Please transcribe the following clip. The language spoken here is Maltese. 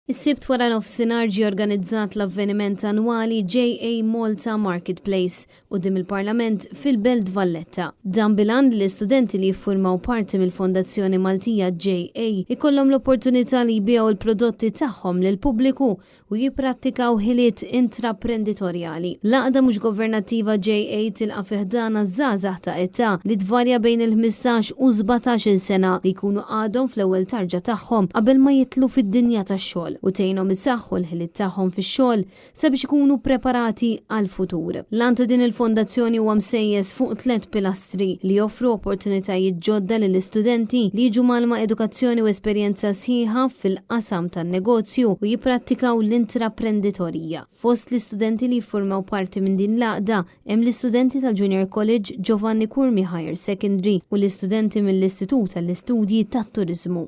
Is-Sibt wara nofsinhar ġie organizzat l-avveniment annwali JA Malta Marketplace quddiem il-Parlament fil-Belt Valletta. Dan bil-għan li l-istudenti li jiffurmaw parti mill-Fondazzjoni Maltija JA ikollhom l-opportunità li jbigħu l-prodotti tagħhom lill-pubbliku u jipprattikaw ħiliet intraprenditorjali. L-għaqda mhux governattiva JA tilqa' fi ħdanha żgħażagħ ta' età li tvarja bejn il-15 u 17-il sena li jkunu għadhom fl-ewwel tarġa tagħhom qabel ma jidħlu fid-dinja tax-xogħol u tgħinhom isaħħu l-ħiliet tagħhom fix-xogħol sabiex ikunu preparati għall-futur. L-għan ta' din il-fondazzjoni huwa msejjes fuq tlett pilastri li joffru opportunitajiet ġodda lill-istudenti li jiġu mgħallma edukazzjoni u esperjenza sħiħa fil-qasam tan-negozju u jipprattikaw l-intraprenditorija. Fost l-istudenti li jiffurmaw parti minn din l-għaqda hemm l-istudenti tal-Junior College Giovanni Curmi Higher Secondary u l-istudenti mill-Istitut għall-Istudji tat-Turiżmu.